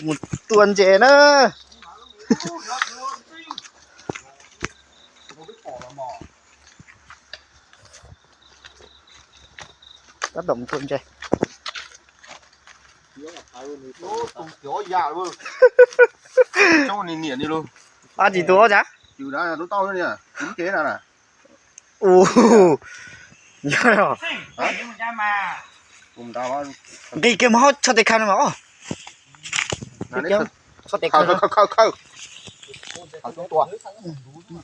Mus tua ntses na. Tab tom mus tua ntses. Ab, tsis tua cas? Ua, nqis kiag mas ho tso tes khaws no mas. Tso tes khaws,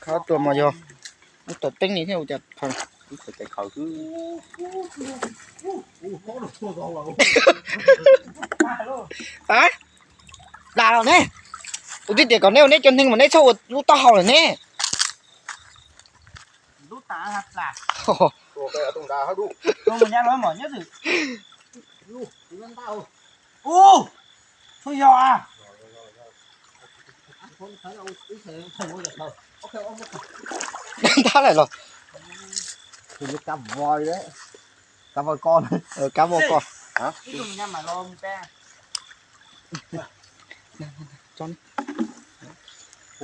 khaws tua mas yog ub tom teeb ni thiab ua cas khaws. Dam los ne, kuv twb tias kom neb ua neb cov neeg mas neb txhob ua lub taub hau lawm ne. Tab lawm los. Kab voj ko.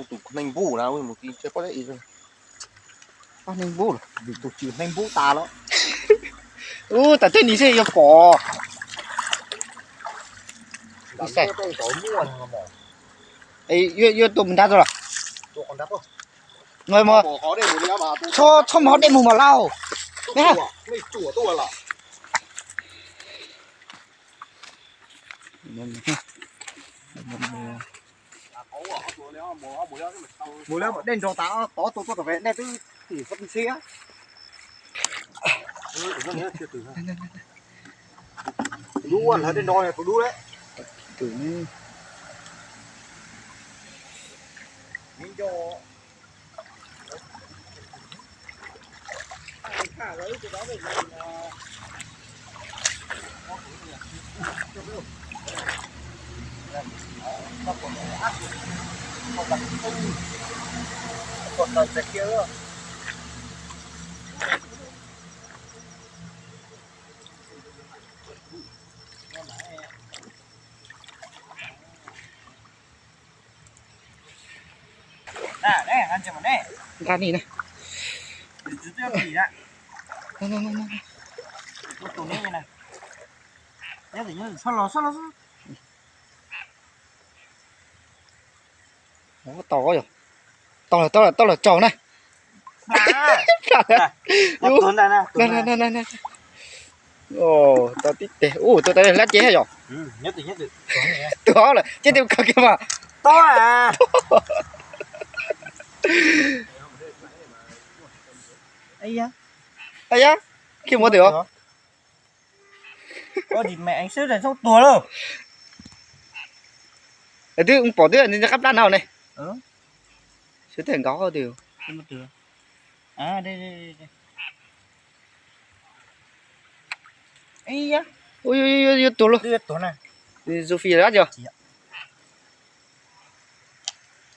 Tus neeg npub na, mus ti ntshe pob zeb ib. Neeg npub, tus tswv neeg npub tas los. Ub, tas tej ni xwb yuav pom. Yuav tua mus nrad tau los. Txhob mus hauv dej mus mas lauj. Mus lawm dej nrog tas tod tua tuaj tom pem nej twb tim xab xib. Tus dub lawv dej nrog tus dub lawm. Nqa ni na. Tau, tau, tau lawm, tsaug na. Tau tib teg, ua tau lab cev yom. Tua lawm, ceb tias kawg kiag mas. Yab, kiag muab twm os. Twb pom twb qab plab no ne. Sawv daws nkaus twm. Yuav tua luaj. Zoo fis dab tsi os?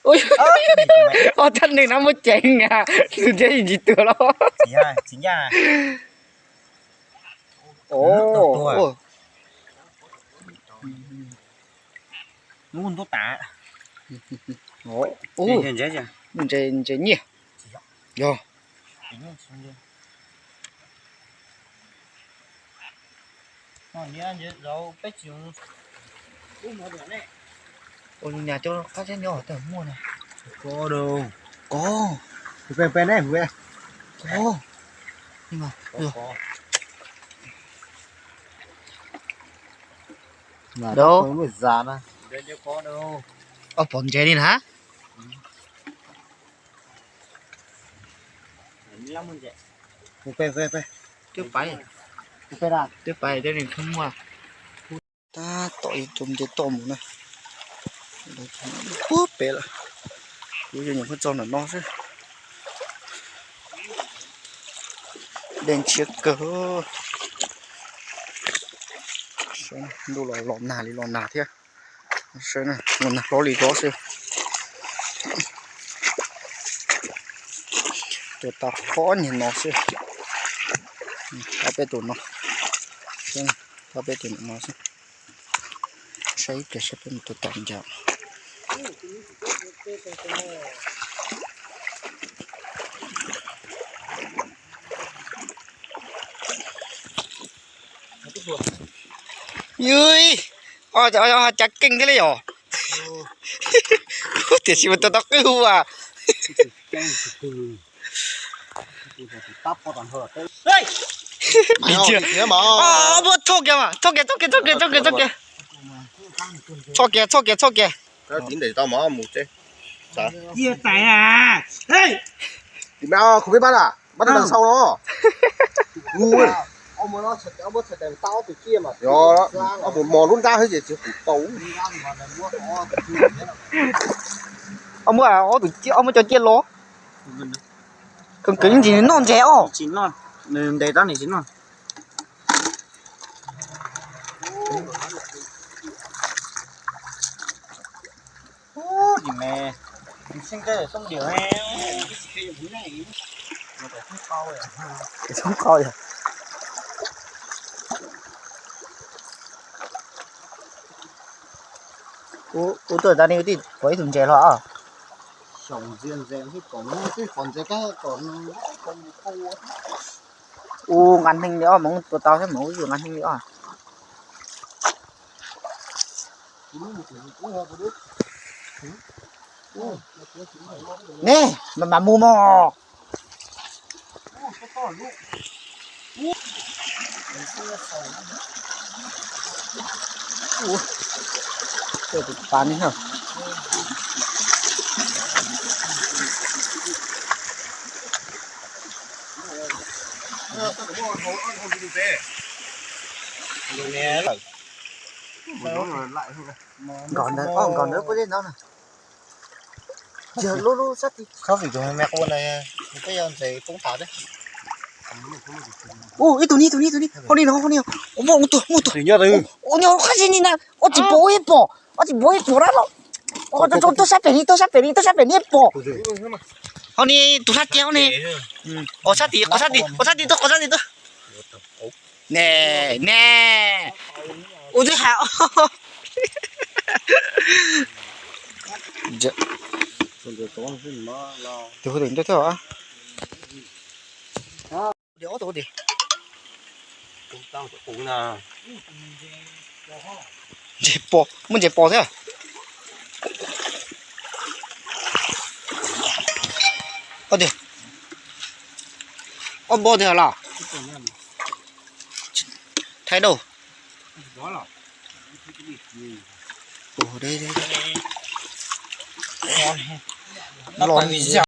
Ob txhab neeg no muaj ceev na, tus ntseb yeej tsis tuag los. Ntses nyiaj. Yog. Ua li nyas cov qab teb nyob twb muaj na. Kov, kov, kov. Ob pom ntses li na. Twb pais, twb pais tej neeg pheej muaj. Tab tom ib tug nce toj mus na. Puag pem lawm. Kuv yog nyuam qhuav txog ntawm no xwb. Dej ntshiab kawg. Ntuj los los nag li los nag thiab. Saib na, los nag hlob li ko xwb. Tua tau qhov niag no xwb. Tau peb tus no. Tau peb tus no xwb. Saib ib pliag saib peb mus tua tau ncaj. Yus, cav keej thiab li os. Tiam sis mus tua tau qwj hu as. Thoj kiag mas, thoj kiag, thoj kiag, thoj kiag, thoj kiag. Thoj kiag, thoj kiag, thoj kiag. Tiv ntawm tau mas mus tsev. Cia tais a. Tim no, khuv peb pab na, pab tau sau no. Gu. Ob mus mos lub nrab xwb ces tsis pum tau. Ob muab, ob muab, ob muab cov ciaj los. Kawg kawg ntsis noj ntses os. Nws ntes tab nws tsis noj. Kuv tuaj tas ne, wb twb pom ib tug ntses hlo os. Ua nqa hneev li os, mas tua tau thiab mas ua nqa hneev li os. Ne, mas mam mus mog. Tus pas ne. Nkos ntawd, nkos ntawd puab dej ntawd na. Yog lub lub sab tid. Txhob vim tus me ua na, peb yuav ntses poob tas thiab. Ib tug ni, ib tug ni, ib tug ni, hauv ni no, hauv ni. Ua mus tua, mus tua. Ua nyuag qab zig ni na, ua tsis pom, ua ib pom, ua tsis pom ib pom rab los. Tuaj sab pem ni, tuaj sab pem ni, tuaj sab pem ni ib pom. Hauv ni tus sab tid hauv ni. Qhov sab tid, qhov sab tid, qhov sab tid tuaj, qhov sab tid tuaj. Ne, ne. Ua twb has. Tus hu tus nco thiab. Ob tug ua tim. Ntses pos, muaj ntses pos thiab. Ob tiag, ob npob tiag los. Thaij dauj. Los.